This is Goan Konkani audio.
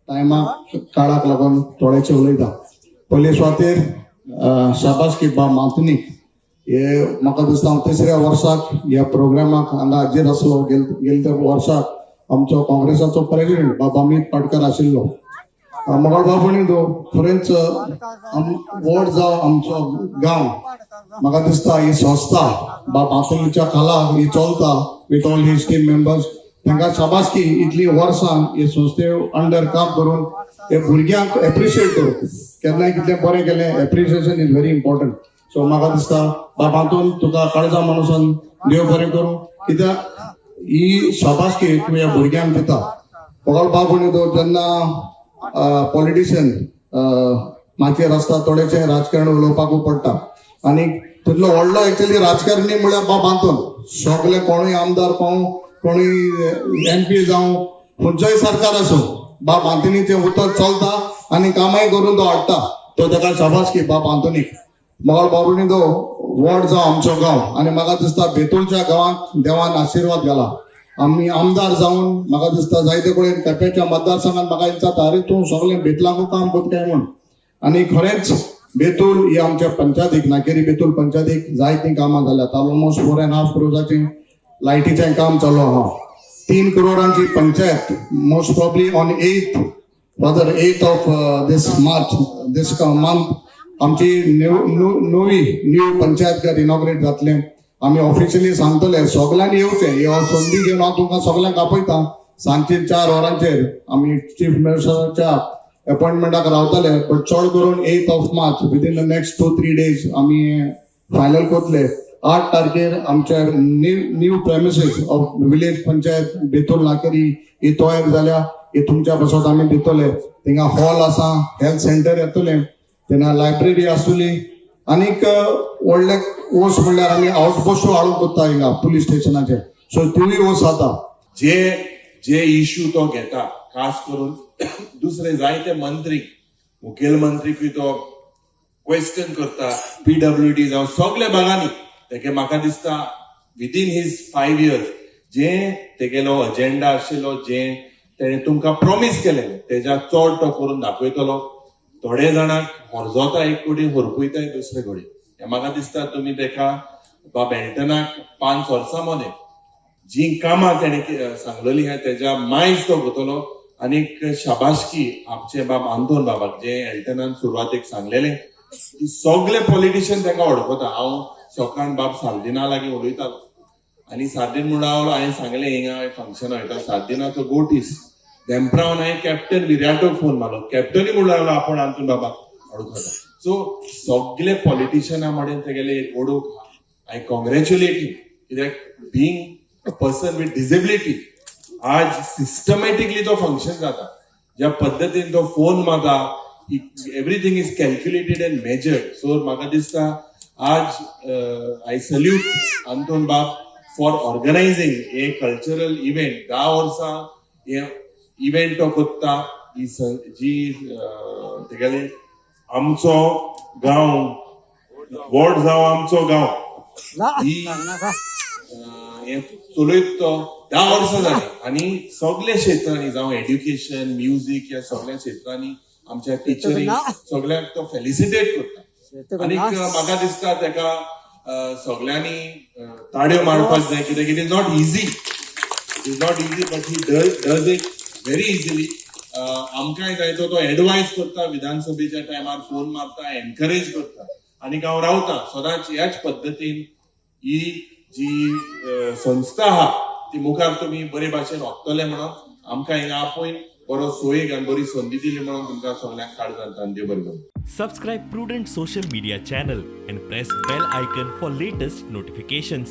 टायमाक काळाक लागून थोडेशें उलयता. पयले सुवातेर शाबासकी बाब आंतोनीक. हे म्हाका दिसता हांव तिसऱ्या वर्साक ह्या प्रोग्रामाक हांगा हाजीर आसलो. गेल त्या वर्साक आमचो काँग्रेसाचो प्रेसिडेंट बाब अमीत पाटकर आशिल्लो. मंगळ बाबूनी तो खरेंच व्हड जावं आमचो गांव, म्हाका दिसता ही संस्था बाब आंतोनीच्या खाला ही चलता with all his team members. तांकां शाबासकी. इतली वर्सां हे संस्थे अंडर काम करून हे भुरग्यांक एप्रिशिएट करून केन्नाय कितें बरें केलें, appreciation is very important. So म्हाका दिसता बाब आंतोन, तुका काळजा मनासून देव बरें करूं, कित्याक ही शाबासकी तूं ह्या भुरग्यांक दिता. पगळ बाब तो जेन्ना पॉलिटिशियन माचयेर आसता, थोडेशें राजकारण उलोवपाकूय पडटा आनी तितलो व्हडलो एक्चुअली राजकारणी म्हळ्यार बाब आंतोन. सगळे कोणूय आमदार, कोण कोणूय एमपी जावं, खंयचोय सरकार आसूं, बाब आंतोनीचें उतर चलता आनी कामाय करून तो हाडटा. तो ताका शाबासकी बाब आंतोनीक. मगळ बाबुणी तो व्हड जावं आमचो गांव आनी म्हाका दिसता बेतूलच्या गांवांत देवान आशिर्वाद घाला. आमी आमदार जावन म्हाका दिसता जायते कडेन केपेंच्या मतदारसंघात म्हाका विचारता, "अरे, तूं सगळें बेतलांकू काम करता काय?" म्हूण. आनी खरेंच बेतूल ही आमच्या पंचायतीक, नाकेरी बेतूल पंचायतीक जायतीं कामां जाल्यात. ऑलमोस्ट 4.5 क्रोजाचें लायटीचें काम चालू आहा. 3 करोडांची panchayat most probably on 8th, rather 8th of this March, this month, आमची नवी न्यू पंचायत घर इनॉग्रेट जातलें. आमी ऑफिशियली सांगतले. सगल्यांनी येवचें. ही संदी घेवन हांव तुमकां सगल्यांक आपयता. सांजचे 4 वरांचेर आमी चीफ मिनिस्टराच्या अपॉइंटमेंटाक रावतले, बट चड करून 8th of March, within the next 2-3 days आमी फायनल करतले. 8 तारखेर आमच्या new premises of village panchayat Betul Nakeri ही तयार जाल्या. ही तुमच्या पासत आमी दितले. थिंगा हॉल आसा, हेल्थ सेंटर येतलें, तेन्ना लायब्ररी आसतली. आनीक व्हडले वोस म्हणल्यार आमी आउटपोस्ट हाडूंक कोत्ता हिंगा पुलीस स्टेशनाचे. सो तिवूय वोस जाता. जे जे इश्यू तो घेता, खास करून दुसरे जायते मंत्री, मुखेलमंत्रीकूय तो क्वेश्चन करता, पीडब्ल्यूडी जावं सगल्या भागांनी. तेके म्हाका दिसता विदीन his 5 years जे तेगेलो अजेंडा आशिल्लो, जे तेणे तुमकां प्रॉमीस केलें, तेज्या चड तो करून दाखयतलो. थोडे जाणांक होरजोता एक कडेन, होरपयताय दुसरे कडेन. हें म्हाका दिसता तुमी तेका बाब एल्टनाक 5 वर्सां मदें जी कामां तेणे सांगलेली आहा, तेज्या मायज तो घेतलो. आनीक शाबासकी आमचे बाब आंतोन बाबाक, जे एल्टनान सुरवातेक सांगलेले की सगळे पॉलिटिशियन ताका वळखता. हांव सकाळ बाब सार्दिना लागीं उलयतालो आनी सार्दीन म्हणून हांवें सांगलें, हिंगा फंक्शन वयता. सार्दिनाचो गोटीस देंपरावन हांवें कॅप्टन विर्याटोक फोन मारलो. कॅप्टनूय म्हणून लागलो आपूण आंतोन बाबाक वळखता. सो सगळे पॉलिटिशियना मडेन तेगेले ओडूक. I congratulate हिम, कित्याक being a person with disability आज सिस्टमॅटिकली तो फंक्शन जाता. ज्या पद्दतीन तो फोन मारता, everything is calculated and measured. So म्हाका दिसता आज I salute Anton बाब for organizing a cultural event. 10 वर्सां हे इव्हेंट तो करता. ही जी तेगेले आमचो गांव, व्हड जावं आमचो गांव, ही हें चलयत तो 10 वर्सां जालीं आनी सगल्या क्षेत्रांनी, जावं एड्युकेशन, म्युजीक, ह्या सगल्या क्षेत्रांनी आमच्या टिचरींक सगल्यांक तो फेलिसिटेट करता. आनीक म्हाका दिसता तेका सगल्यांनी ताळयो मारपाक जाय, कित्याक it is not easy, it is not easy, but he does it very easily. आमकांय जाय तो तो एडवायज करता, विधानसभेच्या टायमार फोन मारता, एनकरेज करता आनी हांव रावता सदांच ह्याच पद्दतीन ही जी संस्था आहा ती मुखार तुमी बरे भाशेन व्हरतले म्हणून आमकां हिंगा आपोवन बरो सोयीक आनी बरी संदी दिली म्हणून तुमकां सगल्यांक काळजांतल्यान देव बरें करूं. Subscribe Prudent Social Media channel and press bell icon for latest notifications.